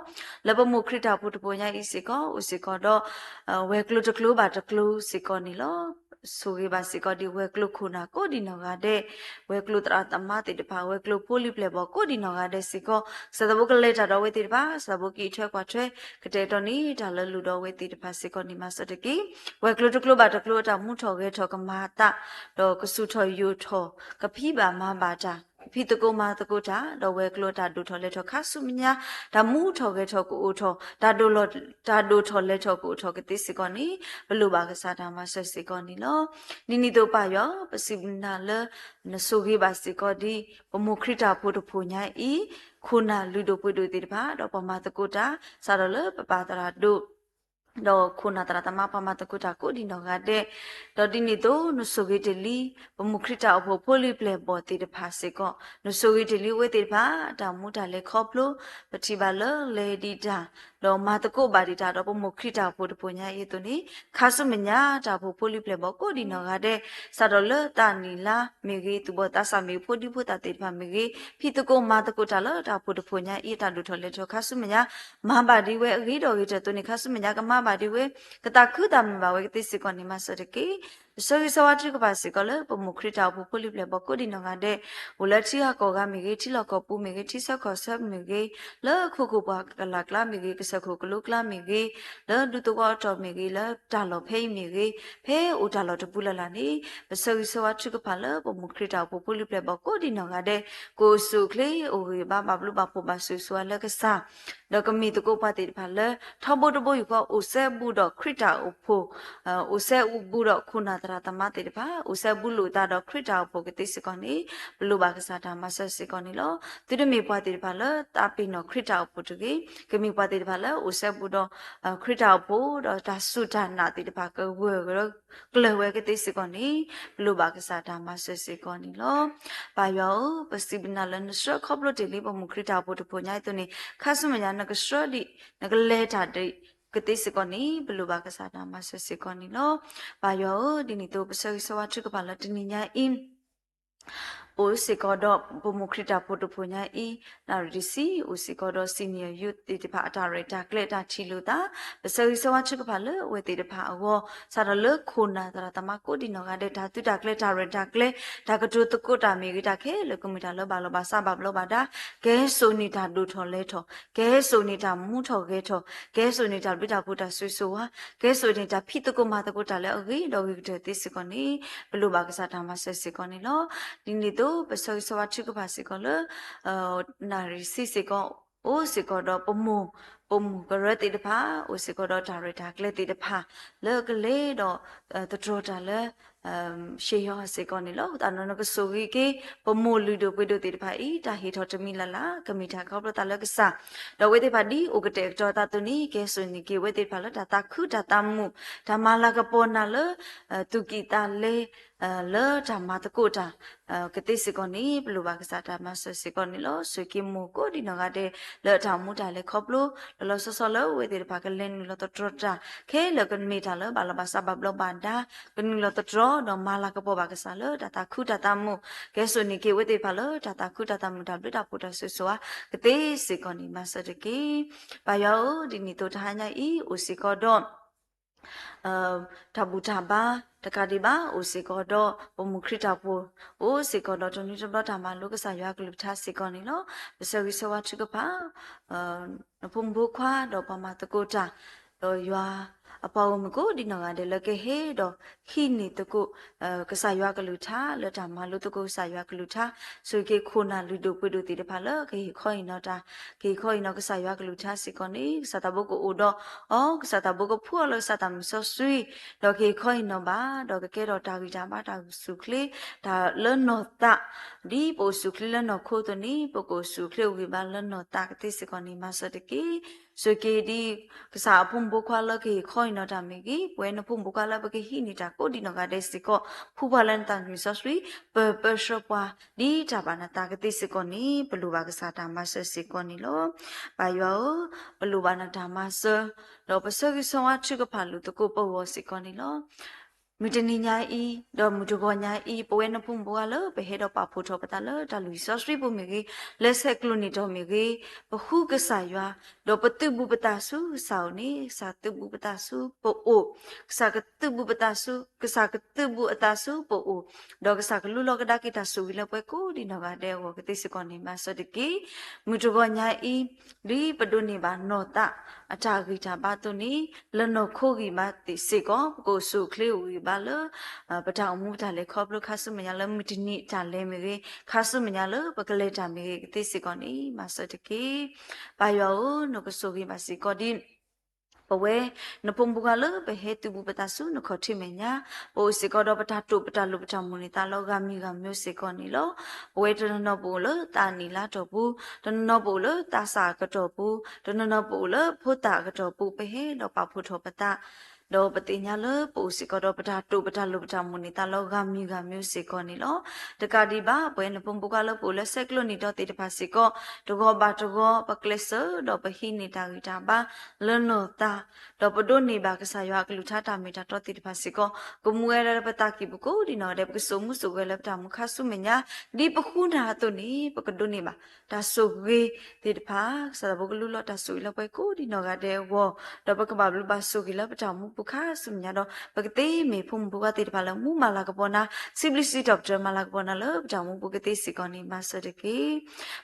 လၢပမိၢ်ခရံာ်တၢ်အိၣ်ဖှိၣ်တဖှိၣ်ညါအံၤစ့ၢ်ကီး အိၣ်စ့ၢ်ကီးဒီး ဝဲၤကျိၤတကျိၤဘၣ်တကျိၤစ့ၢ်ကီးန့ၣ်လီၤ. ဆိၣ်ဂ့ၤဘၣ်စ့ၢ်ကီးဒ်ဝဲၤကျိၤခိၣ်နၢ်ကိးဒံနီၢ်ဂၤဒဲး, ဝဲၤကျိၤသရၣ်သမါသ့ၣ်တဖၣ်, ဝဲၤကျိၤဖိလံၤပျဲၢ်ဘီၣ်ကိးဒံနီၢ်ဂၤဒဲးစ့ၢ်ကီး ကစၢ်သးဘိကလဲၤတၢ်ဒီးအဝဲသ့ၣ်တဖၣ်, ကစၢ်သးဘိကအံးထွဲကွၢ်ထွဲ ကတဲာ်ကတီၤန့ၢ်တၢ်လၢအလိၤဒီးအဝဲသ့ၣ်တဖၣ်စ့ၢ်ကီးန့ၣ်မၤစၢၤတက့ၢ်. ဝဲၤကျိၤတကျိၤဘၣ်တကျိၤအတၢ်မူထီၣ်ဂဲၤထီၣ်ကမၤအသး, ဒီးကဆူၣ်ထီၣ်ယိာ်ထီၣ်, ကဖံးဘၣ်မၤဘၣ်တၢ်, ကဖံးသကိးမၤသကိးတၢ်, ဒီးဝဲၤကျိၤအတၢ်ဒိၣ်ထီၣ်လဲၤထီၣ်ခါဆူမဲာ်ညါ, တၢ်မူထီၣ်ဂဲၤထီၣ်ကအိၣ်ထီၣ်, တၢ်ဒိၣ်လီၤ, တၢ်ဒိၣ်ထီၣ်လဲၤထီၣ်ကအိၣ်ထီၣ်ကသ့စ့ၢ်ကီးန့ၣ် ပလိၣ်ဘၣ်ကစၢ်တၢ်မၤစၢၤစ့ၢ်ကီးန့ၣ်လီၤ. ဒ်န့ၣ်အသိးပၢ်ယွၤ, ပစံးဘျုးနၤလၢ နဆိၣ်ဂ့ၤဘၣ်စ့ၢ်ကီးဒ် ပမိၢ်ခရံာ်တၢ်အိၣ်ဖှိၣ်တဖှိၣ်ညါအံၤ, ခိၣ်နၢ်လုၢ်ဒိၣ်ပှ့ၤဒိၣ်သ့ၣ်တဖၣ်, ဒီးပှၤမၤသကိးတၢ်, စးထီၣ်လၢပပၢ်သရၣ်ဒိၣ် ဒီးခိၣ်နၢ်သရၣ်သမါပှၤမၤသကိးတၢ်ကိးဒံနီၢ်ဂၤဒဲး, ဒီးဒ်န့ၣ်အသိး နဆိၣ်ဂ့ၤတ့ၢ်လံ ပမိၢ်ခရံာ်တၢ်အိၣ်ဖှိၣ်ဖိလံၤပျဲၢ်ဘီၣ်သ့ၣ်တဖၣ်စ့ၢ်ကီး, နဆိၣ်ဂ့ၤတ့ၢ်လံအဝဲသ့ၣ်တဖၣ် တၢ်မူတၢ်လဲၤခီဖျိ, ပထံၣ်ဘၣ်လၢလဲၤဒံးတၢ်, ဒီးမၤသကိးဘၣ်ဒံးတၢ် ဒီးပမိၢ်ခရံာ်တၢ်အိၣ်ဖှိၣ်တဖှိၣ်ညါအံၤအသိးန့ၣ်, ခါဆူမဲာ်ညါတၢ်အိၣ်ဖှိၣ်ဖိလံၤပျဲၢ်ဘီၣ်ကိးဒံနီၢ်ဂၤဒဲး, စးထီၣ်လၢသးနံၣ်လါမ့ၢ်ဂ့ၤ, သူၣ်ဘီၣ်သးစၢ်မ့ၢ်ဂ့ၤ, ဖိဒံဖိသၣ်သ့ၣ်တဖၣ်မ့ၢ်ဂ့ၤ, ဖံးသကိးမၤသကိးတၢ်လၢတၢ်အိၣ်ဖှိၣ်တဖှိၣ်ညါအံၤ တၢ်ဒိၣ်ထီၣ်လဲၤထီၣ်ခါဆူမဲာ်ညါ မၤဘၣ်ဒံးဝဲအဂ့ၤဒီးအဂ့ၤတၢၢ်အသိးန့ၣ် ခါဆူမဲာ်ညါကမၤဘၣ်ဒံးဝဲ, ကသးခုသးမုာ်ဘၣ်ဝဲကသ့စ့ၢ်ကီးန့ၣ် မၤစၢၤတက့ၢ်. ပဆၢဂ့ၤဆၢဝါထုကဖၣ်စ့ၢ်ကီးလၢ ပမိၢ်ခရံာ်တၢ်အိၣ်ဖှိၣ်ဖိလံၤပျဲၢ်ဘီၣ်ကိးဒံနီၢ်ဂၤဒဲး, အိၣ်လၢထံဂၤကီၢ်ဂၤမ့ၢ်ဂ့ၤ, ထံလီၢ်ကီၢ်ပူၤမ့ၢ်ဂ့ၤ, ထံဆၢကီၢ်ဆၢမ့ၢ်ဂ့ၤ, လၢခိခိၣ်ပှၢ်ကလာ်ကျါမ့ၢ်ဂ့ၤ, ကစၢၢ်ခိၣ်ကလိကျါမ့ၢ်ဂ့ၤ, လၢဒူသဝီအတီၢ်မ့ၢ်ဂ့ၤ, လၢတၢ်လီၢ်ဖဲအံၤမ့ၢ်ဂ့ၤ, ဖဲအိၣ်တၢ်လီၢ်တပူၤလၢ်လၢ်န့ၣ်, ပဆၢဂ့ၤဆၢဝါထုကဖၣ်လၢ ပမိၢ်ခရံာ်တၢ်အိၣ်ဖှိၣ်ဖိလံၤပျဲၢ်ဘီၣ်ကိးဒံနီၢ်ဂၤဒဲး, ကအိၣ်ဆူၣ်အိၣ်ချ့ အိၣ်ဂံၢ်ဘါဘၣ်ဘျုးဘၣ်ဖှိၣ်ဘၣ်ဆိၣ်ဂ့ၤဆိၣ်ဝါလၢကစၢ် ဒီးကမ့ၢ်သကိးပှၤသ့ၣ်တဖၣ်လၢ ထီဘိတဘိယူၢ်ဃီ အိၣ်စဲဘူးဒီးခရံာ်တၢ်အိၣ်ဖှိၣ်, အိၣ်စဲဘူးဒီးခိၣ်နၢ်သရၣ်သမါသ့ၣ်တဖၣ်, အိၣ်စဲဘူးလိာ်သးဒီးခရံာ်တၢ်အိၣ်ဖှိၣ်ကသ့စ့ၢ်ကီးန့ၣ်, ပလိၣ်ဘၣ်ကစၢ်တၢ်မၤစၢၤစ့ၢ်ကီးန့ၣ်လီၤ. သုတမ့ၢ်ပှၤသ့ၣ်တဖၣ်လၢသးပ့ၤနီၣ်ခရံာ်တၢ်အိၣ်ဖှိၣ်တဂ့ၤ, ကမ့ၢ်ပှၤသ့ၣ်တဖၣ်လၢအိၣ်စဲဘူးဒီး ခရံာ်တၢ်အိၣ်ဖှိၣ် ဒီးတၢ်စူၢ်တၢ်နာ်သ့ၣ်တဖၣ်ကဂၢၢ်ကျၢၤဝဲကသ့စ့ၢ်ကီးန့ၣ်, ပလိၣ်ဘၣ်ကစၢ်တၢ်မၤစၢၤစ့ၢ်ကီးန့ၣ်လီၤ. ပၢ်ယွၤဧၢ, ပစံးဘျုးနၤလၢနဆှၢခီဖျိတ့ၢ်လံပမိၢ်ခရံာ်တၢ်အိၣ်ဖှိၣ်တဖှိၣ်ညါအသိးန့ၣ်, ခါဆူမဲာ်ညါနကဆှၢဒံး, နကလဲၤတၢ်ဒံး ကသ့စ့ၢ်ကီးန့ၣ် ပလိၣ်ဘၣ်ကစၢ်တၢ်မၤစၢၤစ့ၢ်ကီးန့ၣ်လီၤ. ပၢ်ယွၤဧၢ, ဒ်န့ၣ်အသိး ပဆၢဂ့ၤဆၢဝါထုကဖၣ်လၢတနံၤညါအံၤ အိၣ်စ့ၢ်ကီးဒီးပမိၢ်ခရံာ်တၢ်ဖိတဖှိၣ်ညါအံၤ, နၣ်ရံၣ်တဆံ အိၣ်စ့ၢ်ကီးဒီး senior youth သ့ၣ်တဖၣ်အတၢ်ရဲၣ်တၢ်ကျဲၤတၢ်ထံၣ်လိာ်သး, ပဆၢဂ့ၤဆၢဝါထုကဖၣ်လၢအဝဲသ့ၣ်တဖၣ်အဂီၢ် စးထီၣ်လၢခိၣ်နၢ်သရၣ်သမါကိးဒံနီၢ်ဂၤဒဲး တၢ်သုးတၢ်ကျဲၤတၢ်ရဲၣ်တၢ်ကျဲၤ တၢ်ကတိၤသကိးတၢ်မ့ၢ်ဂ့ၤ တၢ်ခဲလၢာ်ကမ့ၢ်တၢ်လၢဘၣ်လီၤဘၣ်စးဘၣ်ဘျီးဘၣ်ဒါ, ကဟဲစိာ်န့ၢ်တၢ်ဒိၣ်ထီၣ်လဲၤထီၣ်, ကဟဲစိာ်န့ၢ်တၢ်မူထီၣ်ဂဲၤထီၣ်, ကဟဲစိာ်န့ၢ်တၢ်ဘျုးတၢ်ဖှိၣ်တၢ်ဆိၣ်ဂ့ၤဆိၣ်ဝါ, ကဟဲစိာ်န့ၢ်တၢ်ဖံးသကိးမၤသကိးတၢ်လၢအဂ့ၤဒီးဂ့ၤကတၢၢ်သ့စ့ၢ်ကီးန့ၣ် ပလိၣ်ဘၣ်ကစၢ်တၢ်မၤစၢၤစ့ၢ်ကီးန့ၣ်လီၤ. ဒ်န့ၣ်အသိး ပဆၢဂ့ၤဆၢဝါထုကဖၣ်စ့ၢ်ကီးလၢ နၣ်ရံၣ်ဆံစ့ၢ်ကီး အိၣ်စ့ၢ်ကီးဒီးပမိၢ်, ပမိၢ်ကရၢသ့ၣ်တဖၣ် အိၣ်စ့ၢ်ကီးဒီးတၢ်ရဲၣ်တၢ်ကျဲၤသ့ၣ်တဖၣ် လၢကလဲၤဒီး သတြီၤတၢ်လၢ ရှ့ယီၤစ့ၢ်ကီးန့ၣ်လီၤ. တၢ်နီၢ်နီၢ်ကဆိၣ်ဂ့ၤက့ၤ ပမိၢ်လုၢ်ဒိၣ်ပှ့ၤဒိၣ်သ့ၣ်တဖၣ်အံၤ တၢ်ဟ့ၣ်ထီၣ်တမံၤလၢ်လၢ် ကမ့ၢ်တၢ်ခီဖျိသးလၢကစၢ်, ဒီးအဝဲသ့ၣ်တဖၣ်ဒ်အိၣ်ကတဲာ်ကတီၤသးအသိးန့ၣ် ကဟဲစိာ်န့ၢ်က့ၤအဝဲသ့ၣ်တဖၣ်လၢတၢ်သးခုတၢ်သးမုာ်, တၢ်မၤလၤကပီၤနၤလၢ သူၣ်ကံၢ်သးလဲ လၢတၢ်မၤသကိးတၢ် ကသ့စ့ၢ်ကီးန့ၣ် ပလိၣ်ဘၣ်ကစၢ်တၢ်မၤစၢၤစ့ၢ်ကီးန့ၣ်လီၤ. ဆိၣ်ဂ့ၤက့ၤမိၢ်ကိးဒံနီၢ်ဂၤဒဲး လၢအတၢ်အိၣ်မူတၢ်လဲၤခီဖျိ လီၤလီၤဆီဆီလၢအဝဲသ့ၣ်တဖၣ်ကလဲၤနုာ်လီၤသတြီၤတၢ် ခဲလၢာ်ကမ့ၢ်တၢ်လၢဘၣ်လီၤဘၣ်စးဘၣ်ဘျီးဘၣ်ဒါ, ကနုာ်လီၤသတြီၤဒီးမၤလၤကပီၤဘၣ်ကစၢ်လၢတၢ်သးခုတၢ်သးမုာ်, ကဟဲစိာ်န့ၢ်က့ၤအဝဲသ့ၣ်တဖၣ်လၢတၢ်သးခုတၢ်သးမုာ် တၢ်ဘျုးတၢ်ဖှိၣ်တၢ်ဆိၣ်ဂ့ၤဆိၣ်ဝါ ကသ့စ့ၢ်ကီးန့ၣ် မၤစၢၤတက့ၢ်. ပၢ်ယွၤဧၢ, ဒ်န့ၣ်အသိးတဟါညါအံၤ အိၣ်စ့ၢ်ကီးဒီး တၢ်ဘူၣ်တၢ်ဘါ တကးဒံးဘၣ် အိၣ်စ့ၢ်ကီးဒီးပမိၢ်ခရံာ်တၢ်ဖိ, အိၣ်စ့ၢ်ကီးဒီးတနွံတဘျီတၢ်မၤလိကစၢ်ယွၤကလုၢ်ကထါစ့ၢ်ကီးန့ၣ်လီၤ. ပဆၢဂ့ၤဆၢဝါထုကဖၣ် နဖိမုၣ်ဖိခွါဒီးပှၤမၤသကိးတၢ်, ဒီးယွၤအပှၤဂီၢ်မုၢ်ကိးဒံနီၢ်ဂၤဒဲးလၢကဟဲဒီးဟံးန့ၢ်သကိး ကစၢ်ယွၤကလုၢ်ကထါ လၢတၢ်မၤလိသကိးကစၢ်ယွၤကလုၢ်ကထါ, ဆိၣ်ဂ့ၤက့ၤခိၣ်နၢ်လုၢ်ဒိၣ်ပှ့ၤဒိၣ်သ့ၣ်တဖၣ်လၢကဟ့ၣ်ခီဟ့ၣ်နီၤတၢ်, ကဟ့ၣ်ခီဟ့ၣ်နီၤကစၢ်ယွၤကလုၢ်ကထါစ့ၢ်ကီးန့ၣ် ကစၢ်သးဘိကအိၣ်ဒီးအီၤ, ကစၢ်သးဘိကဖှူအီၤလၢကစၢ်တၢ်မုၢ်စီဆှံ, ဒီးကဟ့ၣ်ခီဟ့ၣ်နီၤဘၣ်, ဒီးကကဲထီၣ်တၢ်ဂံၢ်တၢ်ဘါတၢ်အိၣ်ဆူၣ်အိၣ်ချ့ တၢ်လၢနီၢ်သး, ဒ်ပအိၣ်ဆူၣ်အိၣ်ချ့လၢနီၢ်ခိအသိးန့ၣ် ပကအိၣ်ဆူၣ်အိၣ်ချ့အိၣ်ဂံၢ်ဘါလၢနီၢ်သးကသ့စ့ၢ်ကီးန့ၣ် မၤစၢၤတက့ၢ်. ဆိၣ်ဂ့ၤက့ၤဒ် ကစၢ်အဖိမုၣ်ဖိခွါလၢကဟ့ၣ်ခီဟ့ၣ်နီၤတၢ်မ့ၢ်ဂ့ၤ, ပဝဲနဖိမုၣ်ဖိခွါလၢပကဟံးန့ၢ်တၢ်ကိးဒံနီၢ်ဂၤဒဲးစ့ၢ်ကီး ဖှူပှၤလၢနသးမုၢ်စီဆှံ ပၢၢ်ပၢဆှၢပှၤ ဒ်တၢ်ဘၣ်နသးကသ့စ့ၢ်ကီးန့ၣ် ပလိၣ်ဘၣ်ကစၢ်တၢ်မၤစၢၤစ့ၢ်ကီးန့ၣ်လီၤ. ပၢ်ယွၤဧၢ, ပလိၣ်ဘၣ်နတၢ်မၤစၢၤ, ဒီးပဆၢဂ့ၤဆၢဝါထုကဖၣ်လိာ်သကိးပဂီၢ်စ့ၢ်ကီးန့ၣ်လီၤ. မုၢ်တနံၤညါအံၤ ဒီးမုၢ်တဂီၤညါအံၤ ပဝဲနဖိမုၣ်ဖိခွါလၢပဟဲဒီးပာ်ဖှိၣ်ထီၣ်ပသးလၢတၢ်လုၢ်ဟံၣ်စီဆှံပူၤမ့ၢ်ဂ့ၤ, လၢဆဲးကျိးနံၣ်တီၢ်မ့ၢ်ဂ့ၤ, ပဃုကစၢ်ယွၤ, ဒီးပသုးဘူးပသးဆူကစၢ်အအိၣ်န့ၣ် ကစၢ်သုးဘူးပသးဆူပအိၣ်, ကစၢ်ကသုးဘူးပသးဆူ, ကစၢ်ကသုးဘူးအသးဆူပအိၣ်, ဒီးကစၢ်ကလူလီၤကဒါက့ၤတၢ်ဆိၣ်ဂ့ၤလၢပှၤကိးဒံနီၢ်ဂၤဒဲးအဂီၢ်ကသ့စ့ၢ်ကီးန့ၣ် မၤစၢၤတက့ၢ်. မုၢ်တဂီၤညါအံၤ ဒ်ပဒိးန့ၢ်ဘၣ်နီၢ်သးအတၢ်ဂံၢ်တၢ်ဘါအသိးန့ၣ် လၢနီၢ်ခိဂံၢ်ဘါသ့ၣ်စ့ၢ်ကီး ပကအိၣ်ဆူၣ်အိၣ်ချ့အိၣ်ဂံၢ်ဘါလၢ ပတၢ်အိၣ်မူပတၢ်လဲၤခီဖျိခါဆူမဲာ်ညါလၢမုၢ်တနံၤတၢ်လဲၤမ့ၢ်ဂ့ၤ, ခါဆူမဲာ်ညါလၢပကလဲၤတၢ်မ့ၢ်ဂ့ၤ ကသ့စ့ၢ်ကီးန့ၣ် မၤစၢၤတက့ၢ်. ပၢ်ယွၤဧၢ, နကဆိၣ်ဂ့ၤဘၣ်စ့ၢ်ကီးဒ် ပဝဲနဖိမုၣ်ဖိခွါလၢပဟဲသုးဘူးပသးဆူနခီၣ်ထံးမဲာ်ညါ, ပအိၣ်စ့ၢ်ကီးဒီးပတၢ်တိာ်ပတၢ်လိၤပတၢ်မိၣ်န့ၢ်သးလီၤဂၤမံၤဂၤမံၤစ့ၢ်ကီးန့ၣ်လီၤ. ပဝဲတနီၤနီၤပအိၣ်လၢသးနံၣ်လါတီၢ်ပူၤ, တနီၤနီၤပအိၣ်လၢသးစၢ်အကတီၢ်ပူၤ, တနီၤနီၤပအိၣ်လၢဖိသၣ်အကတီၢ်ပူၤ, ပဟဲဒီးပာ်ဖှိၣ်ထီၣ်ပသး ဒီးပသ့ၣ်ညါလၢပအိၣ်စ့ၢ်ကီးဒီးပတၢ်တိာ်ပတၢ်လိၤပတၢ်မိၣ်န့ၢ်သးလီၤဂၤမံၤဂၤမံၤစ့ၢ်ကီးန့ၣ်လီၤ. တကးဒံးဘၣ် ပဝဲနဖိမုၣ်ဖိခွါလၢပအိၣ်လၢဆဲးကျိးနံၣ်တီၢ်သ့ၣ်တဖၣ်စ့ၢ်ကီး တဂီၤဘၣ်တဂီၤ ပကျဲးစၢးဒီးပဟံးန့ၢ်တၢ်ဂံၢ်တၢ်ဘါလၢနီၢ်သး, ဒီးပဒိးန့ၢ်ဘၣ်ကစၢ်ယွၤအကလုၢ်ကထါတၢ်မ့ၢ်တၢ်တီသ့ၣ်တဖၣ်စ့ၢ်ကီး ကမူဝဲဒၣ်လၢပသးကံၢ်ပူၤကိးဒံနီၢ်ဂၤဒဲး ပကစိာ်မူစိာ်ဂဲၤလၢပတၢ်မူခါဆူမဲာ်ညါ, ဒ်ပဃုနၢ်အသိးန့ၣ် ပကဒိးန့ၢ်ဘၣ် တၢ်ဆိၣ်ဂ့ၤသ့ၣ်တဖၣ် ကစၢ်သးဘိကလူလီၤတၢ်ဆိၣ်ဂ့ၤလၢပှၤကိးဒံနီၢ်ဂၤဒဲးအဂီၢ်, ဒီးပကဘၣ်ဘျုးဘၣ်ဆိၣ်ဂ့ၤလၢပတၢ်မူပူၤခါဆူမဲာ်ညါဒီး ပကသ့မ့ၢ်ဖိမုၣ်ဖိခွါသ့ၣ်တဖၣ်လၢမူမၤလၤကပီၤနၤ စံးဘျုးစံးထီၣ်ပတြၢၤမၤလၤကပီၤနၤလၢပတၢ်မူပူၤကသ့စ့ၢ်ကီးန့ၣ် မၤစၢၤတက့ၢ်.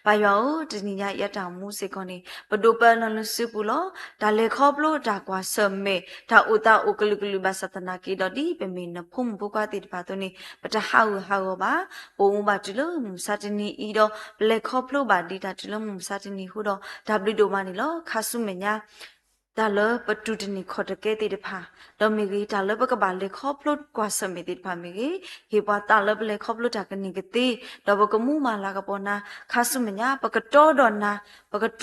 ပၢ်ယွၤဧၢ, တနံၤညါအံၤအတၢ်မူစ့ၢ်ကီးန့ၣ် ပဒိးပၢလီၤနစုပူၤလီၤ. တၢ်လဲၤခီဖျိတၢ်ကွၢ်ဆၢၣ်မဲာ် တၢ်အိၣ်သးအိၣ်ကလုာ်ကလုာ်ဘၣ်ဆၣ်သနာ်က့ဒီး ဒ်ပမ့ၢ်နဖိမုၣ်ဖိခွါသ့ၣ်တဖၣ်အသိးန့ၣ် ပတဟးဂူာ်ဟးဂီၤဘၣ်. ပအိၣ်မူဘၣ်တုၤလၢမုၢ်မဆါတနံၤအံၤဒီး ပလဲၤခီဖျိဘၣ်ဒံးတၢ်တုၤလၢမုၢ်မဆါတနံၤအဃိဒီး တၢ်ဘျုးဒိၣ်မးန့ၣ်လီၤ. ခါဆူမဲာ်ညါ တၢ်လၢပတူၢ်တန့ၢ်ခီၣ်တကဲသ့ၣ်တဖၣ် ဒီးမ့ၢ်ဂ့ၤ တၢ်လၢပကဘၣ်လဲၤခီဖျိကွၢ်ဆၢၣ်မဲာ်သ့ၣ်တဖၣ်မ့ၢ်ဂ့ၤ, ဟ့ၣ်ပှၤသးလၢပလဲၤခီဖျိတၢ်ကန့ၢ်ကသ့, ဒီးပကမူမၤလၤကပီၤနၤ ခါဆူမဲာ်ညါ ပကတီဒီးနၤ, ပကတီဒီး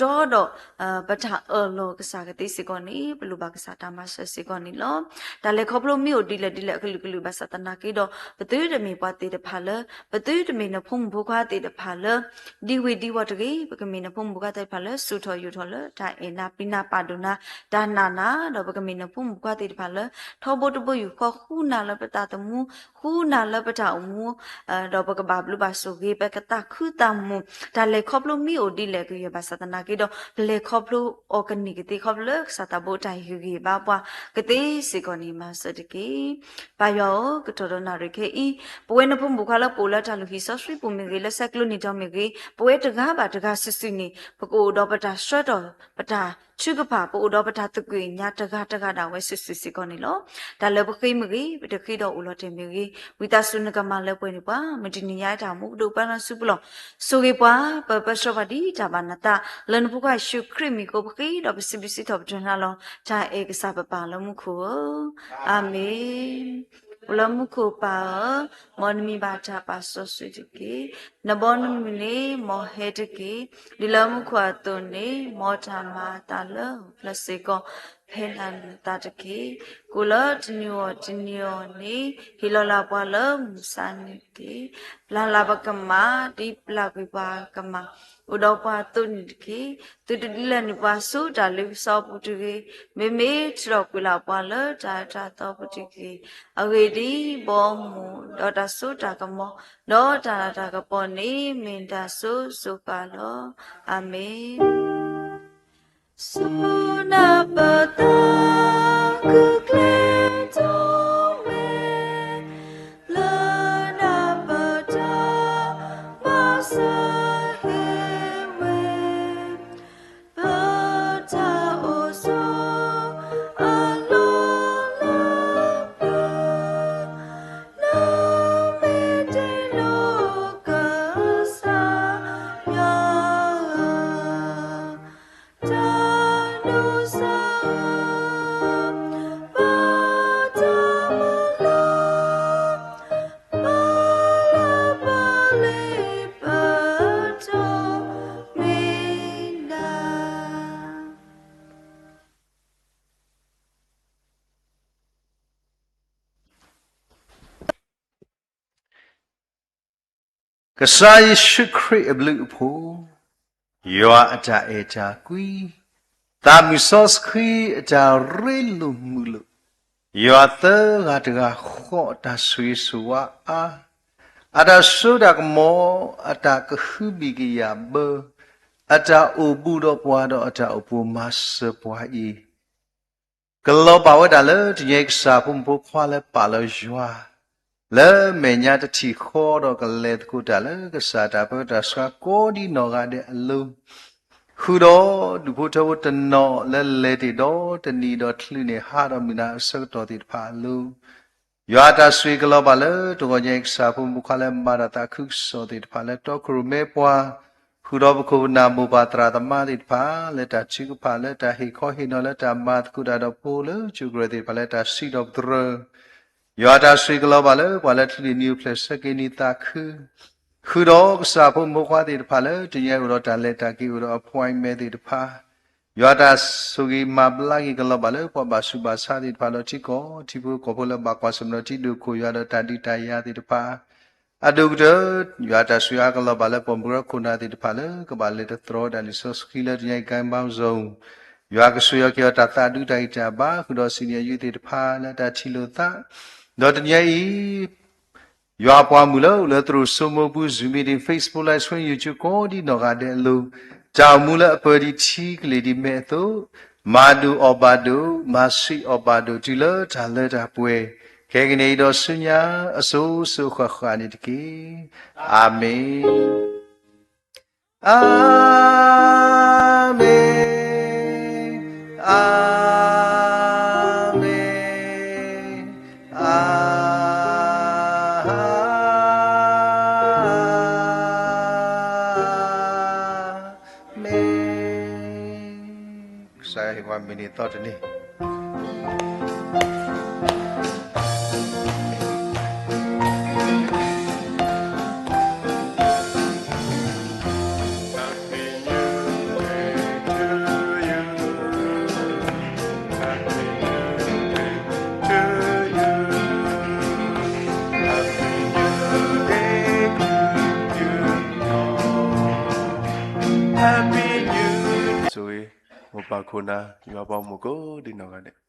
ပတၢ်အၢၣ်လီၤကစၢ်ကသ့စ့ၢ်ကီးန့ၣ် ပလိၣ်ဘၣ်ကစၢ်တၢ်မၤစၢၤစ့ၢ်ကီးန့ၣ်လီၤ. တၢ်လဲၤခီဖျိမ့ၢ်အိၣ်ဒ်လဲၣ်ဒ်လဲၣ်အကလုာ်ကလုာ်ဘၣ်ဆၣ်သနာ်က့ဒီး ပသုတမ့ၢ်ပှၤသ့ၣ်တဖၣ်လၢ ပသုတမ့ၢ်နဖိမုၣ်ဖိခွါသ့ၣ်တဖၣ်လၢ ဒံဝ့ၤဒံဝီၤတဂ့ၤ, ပကမ့ၢ်နဖိမုၣ်ဖိခွါသ့ၣ်တဖၣ်လၢ စူၢ်ထီၣ်ယိာ်ထီၣ်လၢတၢ်အဲၣ်နၤပျံၤနၤပာ်ဒိၣ်နၤ, တၢ်နာ်နၤ ဒီးပကမ့ၢ်နဖိမုၣ်ဖိခွါသ့ၣ်တဖၣ်လၢ ထီဘိတဘိယူၢ်ဃီ ဃုနၤလၢပတၢ်သမူ, ဃုနၤလၢပတၢ်အိၣ်မူ, ဒီးပကဘၣ်ဘျုးဘၣ်ဆိၣ်ဂ့ၤ ပကသးခုသးမုာ်, တၢ်လဲၤခီဖျိမ့ၢ်အိၣ်ဒ်လဲၣ်ကယဲၢ်ဘၣ်ဆၣ်သနာ်က့ဒီး ပလဲၤခီဖျိအီၤကန့ၢ်ကသ့ ခီဖျိလၢကစၢ်သးဘိတၢ်ဟ့ၣ်ဂံၢ်ဟ့ၣ်ဘါပှၤကသ့စ့ၢ်ကီးန့ၣ် မၤစၢၤတက့ၢ်. ပၢ်ယွၤဧၢ, ကတီၢ်ဒီးနၣ်ရံၣ်ခဲအံၤ ပဝဲနဖိမုၣ်ဖိခွါလၢပအိၣ်လၢတၢ်လုၢ်ဟံၣ်စီဆှံပူၤမ့ၢ်ဂ့ၤ, လၢဆဲးကျိးနံၣ်ဒီးမ့ၢ်ဂ့ၤ, ပဝဲတဂၤဘၣ်တဂၤစုာ်စုာ်န့ၣ် ပကအိၣ်ဒီးပတၢ်ဆှၢတီၢ် ပတၢ်ထုကဖၣ်, ပအိၣ်ဒီးပတၢ်သကွ့ၢ်ညါတဂၤတဂၤဒၣ်ဝဲစုာ်စုာ်စ့ၢ်ကီးန့ၣ်လီၤ. တၢ်လၢပဃ့မ့ၢ်ဂ့ၤ, ပတဃ့ဒီးအိၣ်လီၤတဲာ်မ့ၢ်ဂ့ၤ, ဝံသးစူၤနကမၤလၢပှဲၤန့ၢ်ပှၤ, မုၢ်တနံၤညါအံၤတၢ်အိၣ်မူကဒိးပှၤနီၢ်စုပူၤလီၤ. ဆိၣ်ဂ့ၤပှၤ, ပၢၢ်ပၢဆှၢပှၤဒ်တၢ်ဘၣ်နသး, လၢနဖိခွါယ့ၣ်ၡူးခရံာ်မံၤအဃိ ပဃ့ဒီးပစံးဘျုးစံးထီၣ်ပတြၢၤနၤလီၤ. တၢ်အဲၣ်ကစၢ်ပပၢ်လၢမူခိၣ်ဧၢ, အၤမ့ၣ်. အိၣ်လၢမူခိၣ်ပၢ်ဧၢ, မ်နမံၤဘၣ်တၢ်ပာ်စီဆှံတက့ၢ်. နဘီနမုၢ်န့ၣ် မ်ဟဲတက့ၢ်. ဒ်လၢမူခိၣ်အသိးန့ၣ် မ်တၢ်မၤအသးလၢဟီၣ်ခိၣ်ချၢစ့ၢ်ကီး ဖဲနၤနသးတက့ၢ်. ကိၣ်လၢတနံၤအီၤတနံၤအီၤန့ၣ် ဟ့ၣ်လီၤလၢပှၤလၢမုၢ်ဆါနံၤတက့ၢ်. ပျၢ်လၢပကမၢ် ဒ်ပျၢ်ကွံာ်ပှၤကမၢ် အိၣ်ဒီးပှၤအသိးန့ၣ်တက့ၢ်. သုတဒုးလဲၤနုာ်ပှၤဆူတၢ်လ့ပစီအပူၤတဂ့ၤ, မ့မ့ၢ်ထုးထီၣ်ကွံာ်လၢပှၤလၢတၢ်အၢတၢ်သီအပူၤတက့ၢ်. အဂ့ၢ်ဒ်အံၤ, ဘီမုၢ်, ဒီးတၢ်စိတၢ်ကမီၤ, ဒီးတၢ်လၤတၢ်ကပီၤန့ၣ် မ့ၢ်နတၢ်စိစိဃၣ်လီၤ. အၤမ့ၣ်. ဆူနၢ်ပၢၢ်တၢ်ခုၣ်ကျဲထီၣ်မဲာ်, လၢနၢ်ပၢၢ်တၢ် ဘၣ်ဆၢဟ့ဝဲ, ပတၢ်အိၣ်ဆိးအလီၢ်လၢပျၢၤ, လၢမ့ၢ်တ့ၢ်နီၢ်ကစၢ်ယွၤဧၢ, တၢ်ဒိးစၢ်ဧၢ, ဘၣ်တၢ်မၤလၢ ကစၢ်ယ့ၣ်ၡူးခရံာ်အဘျုးအဖှိၣ်, ယွၤအတၢ်အဲၣ်တၢ်ကွံ, သးမုၢ်စီဆှံအတၢ်ရ့လိာ်မုာ်လိာ်, ယွၤသၢဂၤတဂၤဃီအတၢ်ဆိၣ်ဂ့ၤဆိၣ်ဝါအါ, အတၢ်စိတၢ်ကမီၤ, အတၢ်ကဟုဘံၣ်ကယာ်ဘၢ, အတၢ်အိၣ်ဘူးဒီးပှၤဒီးအတၢ်အိၣ်ဖှိၣ်မၤစၢၤပှၤအံၤ ကလီၤဘၣ်ဝဲဒၣ်လၢတနံၤအံၤ ကစၢ်ဖိမုၣ်ဖိခွါလၢပာ်လီၤယွၤ လၢမဲာ်ညါတထံၣ်ဃီဒီးကလဲၤသကိးတၢ်လၢကစၢ်တၢ်ပၢတၢ်ဆှၢကိးဒ်နီၢ်ဂၤဒဲးအလိၤ, ဃုာ်ဒီးဒူၣ်ဖိထၢဖိတနီၤလၢလဲၤတ့ၢ်ဒီးတနံၤဒီးချုးန့ၢ်ဟါဒီးမုၢ်နၤအဆၢကတီၢ်သ့ၣ်တဖၣ်အလိၤ ယွၤအတၢ်ဆိၣ်ဂ့ၤကလီၤဘၣ်လၢတဂီၤညါအံၤ ကစၢ်ဖိမုၣ်ဖိခွါလၢဘၣ်တၢ်သးခုကစီၣ်သ့ၣ်တဖၣ်လၢတီခိၣ်ရိၣ်မဲပှၤ, ဃုာ်ဒီးပခိၣ်ပနၢ်မိၢ်ပၢ်သရၣ်သမါသ့ၣ်တဖၣ် လၢတၢ်ထုကဖၣ်လၢတၢ်ဟ့ၣ်ခီဟ့ၣ်နီၤလၢတၢ်မၤသကိးတၢ်ဒီးဖိလၢကၠိကရၢၢ်သ့ၣ်တဖၣ်လၢတၢ်စံးထီၣ်ပတြၢၤ ယွၤတၢ်ဆိၣ်ဂ့ၤကလီၤဘၣ်လၢပှၤလၢချုးန့ၢ်နံၤအိၣ်ဖျဲၣ်ဆၢက့ၤနံၤသးခု, ဃုာ်ဒီးကစၢ်ဖိမုၣ်ဖိခွါသ့ၣ်တဖၣ်လၢတနံၤအံၤအိၣ်ဒီးတၢ်လဲၤတၢ်က့ၤအိၣ်ဒီး appointment သ့ၣ်တဖၣ်, ယွၤတၢ်ဆိၣ်ဂ့ၤမၤဘျါက့ၤကလီၤဘၣ်လၢပှၤဘၣ်ဆူးဘၣ်ဆါသ့ၣ်တဖၣ်ဒီးထံကီၢ်ထံဖိကီၢ်ဖိလၢဘၣ်ကွၢ်ဆၢၣ်မဲာ်ဒီးထံဒိၣ်ခိၣ်ယွၤဒီးတၢ်ဒုးတၢ်ယၤသ့ၣ်တဖၣ် အဒိၣ်ကတၢၢ် ယွၤတၢ်ဆိၣ်ဂ့ၤအါကလီၤဘၣ်လၢပှၤမုၢ်ကရၢခိၣ်နၢ်သ့ၣ်တဖၣ်လၢကဘၣ်လဲၤတသြီဝဲဒၣ်လံာ်စီဆှံလၢတနံၤအံၤ ကံဘါစိၤ, ယွၤကဆိၣ်ဂ့ၤအီၤက့ၤအီၤတၢ်သးဒူတၢ်ဂံၢ်တၢ်ဘါ ဃုာ်ဒီးစံးနံၤအယုၢ်သ့ၣ်တဖၣ်လၢတၢ်ထံၣ်လိာ်သး, ဒီးတနံၤအံၤ ယွၤအပှၤမုၣ်လၢအိၣ်လၢသရိာ်စိမိၢ်ပူၤ Zoom meeting, Facebook Live Stream, YouTube ကိးဒ်နီၢ်ဂၤဒဲးအလိၤ, တၢ်အိၣ်မူလၢအပၢၤဒံးထံကလ့ၢ်ဒံးမဲာ်အသိး, မၤဒိၣ်အီၣ်ဘၣ်ဒိၣ်, မၤဆံးအီၣ်ဘၣ်ဒိၣ် တုၤလၢတၢ်လၢတၢ်ပှဲၤ, ခဲကနံၣ်အံၤဒီးဆူညါ အစိၤစိၤဃၣ်ဃၣ်န့ၣ်တက့ၢ်. အၤမ့ၣ်. အၤမ့ၣ်, အၤမ့ၣ်, အၤမ့ၣ်. ကစၢ်ယွၤဟ့ၣ်ပှၤမုၢ်နံၤသီတနံၤ ယွၤခိၣ်နၢ် ယွၤပှၤဂီၢ်မုၢ်ကိးဒံနီၢ်ဂၤဒဲး